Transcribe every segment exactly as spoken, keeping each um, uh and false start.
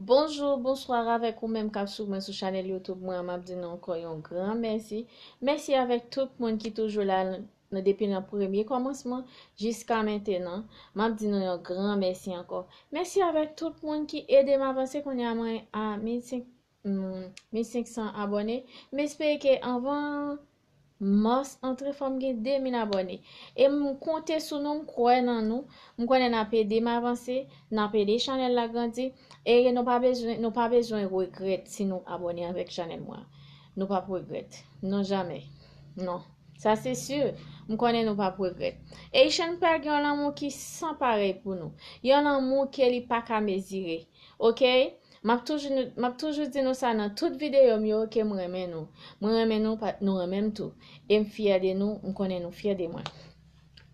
Bonjou, bonswa avèk ou menm k ap swiv mwen sou chanèl YouTube mwen an. M ap di nou ankò yon gran mèsi. Mèsi avèk tout moun ki toujou la nan, depi nan premye kòmansman jiska mentenan. M ap di nou yon gran mèsi ankò. Mèsi avèk tout moun ki ede m avanse. Kounye a mwen a mil senk, hmm, mil senk san abòne. M espere ke anvan mas antre, fò m gen de mil abòne. E m konte sou nou, m kwè nan nou. M konnen n ap ede m avanse, n ap ede chanèl la grandi. E nou pa bezwen, nou pa bezwen regrèt si nou abòne avèk chanèl mwen. Nou p ap regrèt. Non, jamè. Non. Sa se si. M konnen nou p ap regrèt. Haitian Père gen yon lanmou ki san parèy pou nou. Yon lanmou ke li pa ka mezire. Oke? M ap toujou, m ap toujou di nou sa nan tout videyo m yo, ke m renmen nou. Mwen renmen nou, pa, nou renmen m tou. E m fyè de nou, m konnen nou fyè de mwen.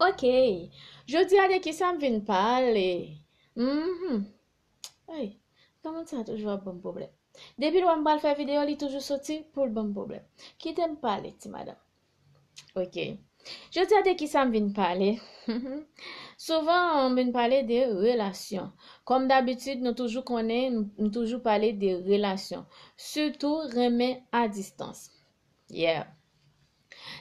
Oke. Jodi a de kisa m vin pale? Mhm. Ay, granmoun sa toujou ap ban m pwoblèm. Depi lè m pral fè videyo, li toujou soti pou l ban m pwoblèm. Kite m pale, ti madanm. Oke. Jodi a de kisa m vin pale? Souvan, m vin pale de relasyon. Kòm dabitid, nou toujou konnen, m, m toujou pale de relasyon. Sitou renmen a distans. Yeah.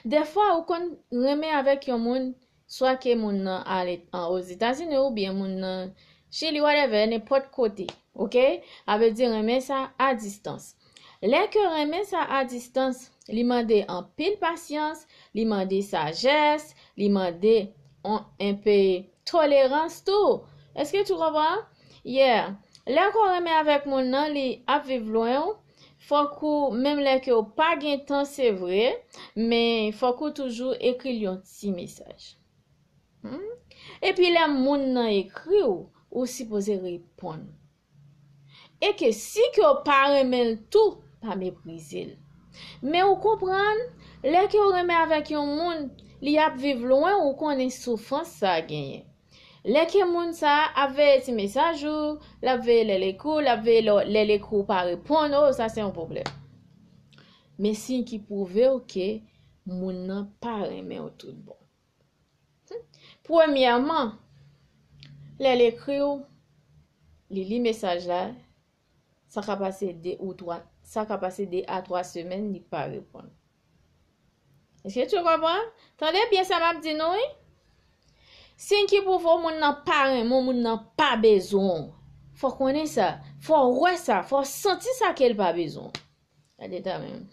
Dèfwa, ou konn renmen avèk yon moun, swa ke moun nan ale an Ozetazini oubyen moun nan Chili, whatever, nenpòt kote, oke? A vle di renmen sa a distans. Lè ke renmen sa a distans, li mande anpil pasyans, li mande sajès, li mande on, enpe tolerans tou. Èske tu konpran? Yeah. Lè ke w renmen avèk moun nan, li ap viv lwen w, fòk ou, menm lè ke w pa gen tan, se vre, men fòk ou toujou ekri l yon ti mesaj. Hmm? Epi lè moun nan ekri w, ou sipoze reponn. E ke si ke w pa renmen l tou, pa meprize l. Men ou konprann, lè ke w renmen avèk yon moun, li ap viv lwen, ou konnen soufrans sa genyen. Lè ke moun sa a ap veye ti mesaj ou, l ap veye lè l ekri w, l ap veye lè, lè l ekri w pa reponn, oh, sa se yon pwoblèm. Men siy ki pwouve w ke moun nan pa renmen w tout bon. Premyèman, lè l ekri w, li li mesaj la, sa ka pase de ou twa, sa ka pase de a twa semèn, li pa reponn. Èske tu konpran? Tande byen sa m ap di nou, wi. Siy ki pwouve w moun nan pa renmen w, moun nan pa bezwen w. Fò w konnen sa. Fò w wè sa. Fò w santi sa ke l pa bezwen w. Gade ta menm.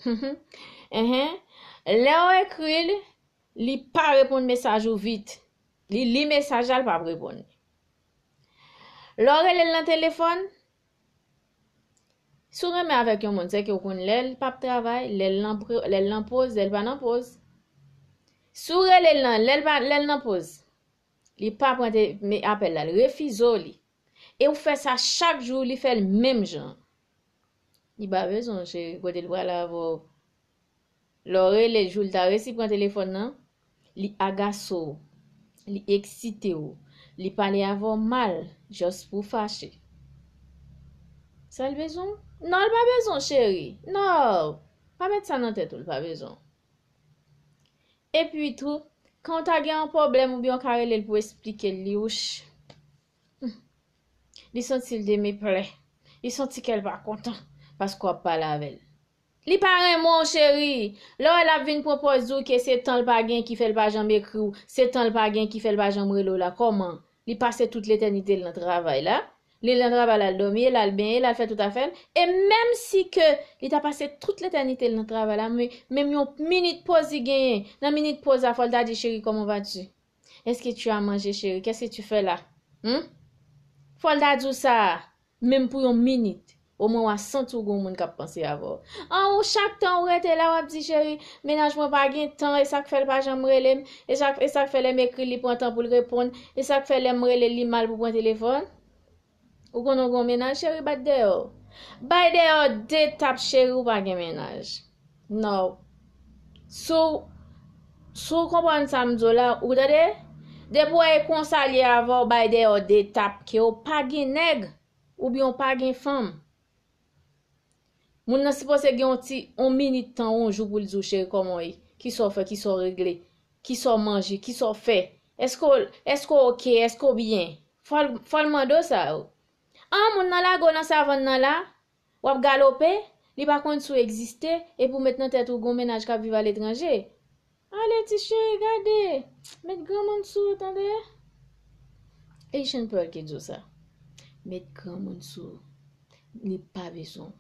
Enhen. Lè w ekri l, li pa reponn mesaj ou vit. Li li mesaj la, l p ap reponn. Lè w rele l nan telefòn, si w renmen avèk yon moun, se ke w konn lè l p ap travay, lè l nan pre-, lè l nan poz, lè l pa nan poz. Si w rele l nan, lè l pa, lè l nan poz, li pa pran te-, me-, apèl la, l refize w li. E w fè sa chak jou, li fè l menm jan. Li pa bezwen w, cheri, kote l prale avè w. Lè w rele l, jou l ta resi pran telefòn nan, li agase w, li eksite w, li pale avè w mal, jis pou fache. Sa l bezwen w? Non, l pa bezwen w, cheri. Non, pa met sa nan tèt ou, l pa bezwen w. Epi tou, kan w ta gen yon pwoblèm oubyen w ka rele l pou eksplike l li, wouch. Hmm. Li santi l demeplè. Li santi kè l pa kontan paske w ap pale avè l. Li pa renmen w, cheri. Lè w wè l ap vin pran pòz di w ke se tan l pa gen ki fè l pa janm ekri w, se tan l pa gen ki fè l pa janm rele w la, kòman? Li pase tout letènite l nan travay la. Li nan travay la, l dòmi, l al benyen, l al fè tout afè l. E menm si ke li ta pase tout letènite l nan travay la, men, menm yon minit poz li genyen, nan minit poz la, fò l ta di, chérie, comment vas-tu? Est-ce que tu as mangé, chérie? Qu'est-ce que tu fais là? Hmm? Fò l ta di w sa, menm pou yon minit. Omwen w a santi w gen yon moun k ap panse avè w. An, ou chak tan ou rete la, w ap di, chérie, mennaj mwen pa gen tan, e sa k fè l pa janm rele m, e sa, e sa k fè lè m ekri l, li pran tan pou l reponn, e sa k fè lè m rele l, li mal pou pran telefòn. Ou konnen w gen yon mennaj, cheri, bat dèyè w. Bay dèyè w de tap, cheri, ou pa gen mennaj. No. Si w, si w konprann sa m di w la, ou tande? Depi w wè e konsa l ye avè w, bay dèyè w de tap, ke w pa gen nèg, oubyen w pa gen fanm. Moun nan sipoze gen yon ti, yon minit tan, yon jou pou l di w, cheri, kòman w ye? Kisa w fè? Kisa w regle? Kisa w manje? Kisa w fè? Èske w, èske w oke? Èske w byen? Fò l, fò l mande w sa yo. An, moun nan lage w nan savann nan la, w ap galope, li pa konn si w egziste, epi w met nan tèt ou gon mennaj k ap viv aletranje. Ale, ti cheri, gade. Met granmoun sou ou, tande? Haitian Pearl ki di w sa. Met granmoun sou ou. Li pa bezwen w.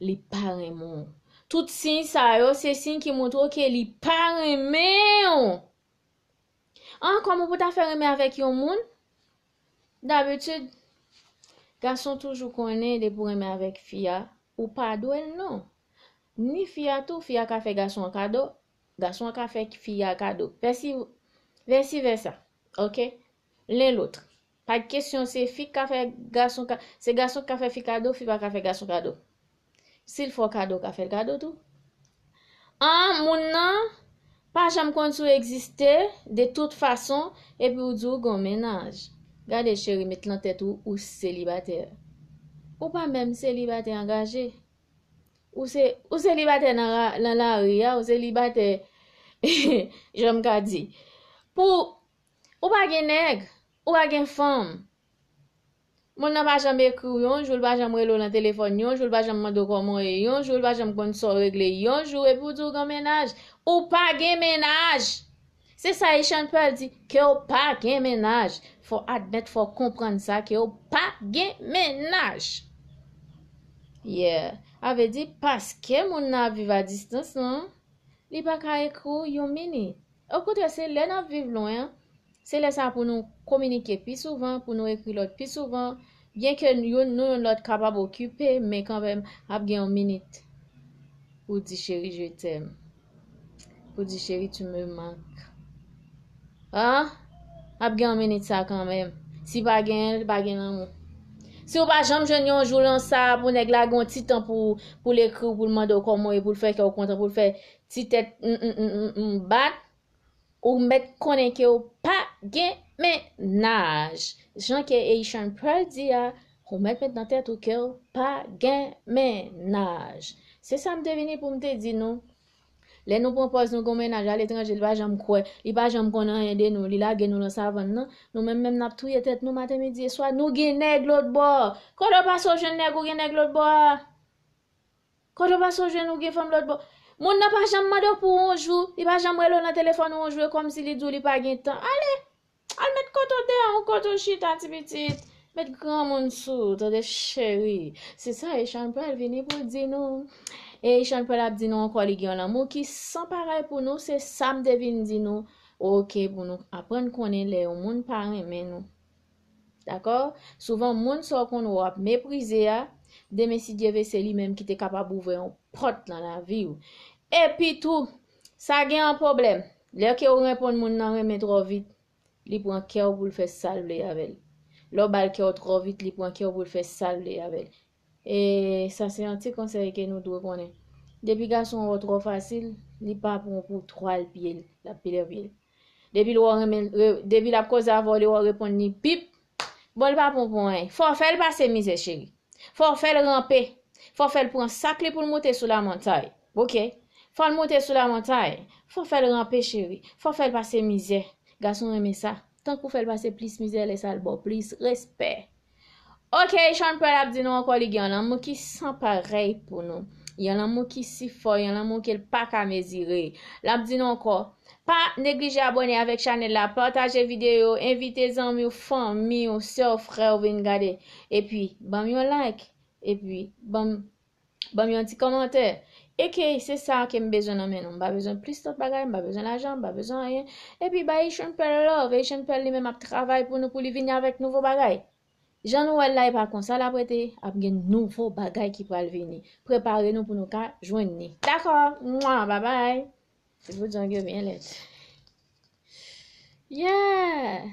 Li pa renmen w. Tout siy sa yo, se siy ki montre w ke li pa renmen w. An, kòman pou ta fè renmen avèk yon moun? Dabitid, gason toujou konnen depi w renmen avèk fi a, ou pa dwe l non. Ni fi a tou, fi a ka fè gason an kado, gason an ka fè fi a kado. Vèsi, vèsi vèsa. Ok? Len lot. Pa kesyon se fi k ka fè gason ka, se gason k ka fè fi kado, fi pa ka fè gason kado. Si l fè w kado, w ka fè l kado tou. An, moun nan pa janm konn si w egziste, de tout fason, epi w di w gon mennaj. Gade, cheri, met lan tèt ou, ou selibatè. Ou pa menm selibatè angaje. Ou se, ou selibatè nan ra-, nan lari a, ou selibatè, jan m ka di. Pou, ou pa gen nèg, ou pa gen fanm. Moun nan pa janm ekri w yon jou, l pa janm rele w nan telefòn yon jou, l pa janm mande w kòman w ye yon jou, l pa janm konn sa w regle yon jou, epi w di w gen mennaj. Ou pa gen mennaj! Se sa Haitian Pearl di, ke w pa gen mennaj. Fò admèt, fò konprann sa, ke w pa gen mennaj. Yeah. A vle di, paske moun nan ap viv a distans lan, li pa ka ekri w yon minit. Okontrè, se lè n ap viv lwen an, se lè sa pou nou kominike pi souvan, pou nou ekri lòt pi souvan, byenke youn, nou youn lòt kapab okipe, men kanmenm ap gen yon minit pou di cheri je t'aime, pou di cheri tu me manques. An? Ap gen yon minit sa kanmenm. Si pa genyen l, pa gen lanmou. Si w pa janm jwenn yon jou lan sa pou nèg la gen yon ti tan pou, pou l ekri w, pou l mande w kòman w ye, pou l fè kè w kontan, pou l fè ti tèt m, m, m, m, m bat, ou mèt konnen ke w pa gen mennaj. Jan ke Haitian Pearl di a, ou mèt met nan tèt ou ke w pa gen mennaj. Se sa m te vini pou m te di nou. Lè nou pran pòz nou gon mennaj aletranje, li pa janm kwè, li pa janm konn anyen de nou, li lage nou lan savann nan, nou menm menm n ap touye tèt nou maten, midi e swa, nou gen nèg lòt bò. Kote w pase w jwenn nèg ou gen nèg lòt bò a? Kote w pase w jwenn ou gen fanm lòt bò? Moun nan pa janm mande w pou yon jou, li pa janm rele w nan telefòn yon jou, e kòmsi li di w li pa gen tan. Ale! Al met kote w deyò, ou kote w chita, ti pitit. Met granmoun sou ou, tande cheri. Se sa Haitian Pearl vini pou di nou. E Haitian Pearl ap di nou ankò, li gen yon lanmou ki san parèy pou nou, se sa m te vin di nou. Oke, pou nou aprann konnen lè yon moun pa renmen nou. Dakò? Souvan, moun sa w konn wè w ap meprize a, demen si Dye ve, se li menm ki te kapab ouvè yon pòt nan lavi w. Epi tou, sa gen yon pwoblèm. Lè ke w reponn moun nan renmen twò vit, li pran kè w pou l fè sa l vle avè l. Lè w ba l kè w twò vit, li pran kè w pou l fè sa l vle avè l. E sa se yon ti konsèy ke nou dwe konnen. Depi gason wè w twò fasil, li pa pran w pou twal pye l, l ap pile pye l. Depi l wè w renmen, re-, depi l ap koze avè w, li wè w reponn li pip, bon, li pa pran w pou anyen. Fò w fè l pase mizè, cheri. Fò w fè l ranpe. Fò w fè l pran sak li pou l moute sou lamontay. Oke? Fò l moute sou lamontay. Fò w fè l ranpe, cheri. Fò w fè l pase mizè. Gason renmen sa. Tank ou fè l pase plis mizè, lè sa l ba w plis respè. Oke, Haitian Pearl ap di nou ankò, li gen yon lanmou ki san parèy pou nou. Yon lanmou ki si fò, yon lanmou ke l pa ka mezire. L ap di nou ankò, pa neglije abòne avèk chanèl la, pataje videyo, envite zanmi w, fanmi w, sè w, frè w vin gade. Epi, ban m yon like. Epi, ban m, ban m yon ti kòmantè. Oke, se sa ke m bezwen nan men nou. M pa bezwen plis lòt bagay, m pa bezwen lajan, m pa bezwen anyen. Epi, bay Haitian Pearl love. Haitian Pearl li menm ap travay pou nou, pou li vini avèk nouvo bagay. Jan nou wè l la, e pa konsa l ap rete, ap gen nouvo bagay ki pral vini. Prepare nou pou nou ka jwenn li. Dakò, mwa, babay. Se pou djang yo byen lèd. Yeah!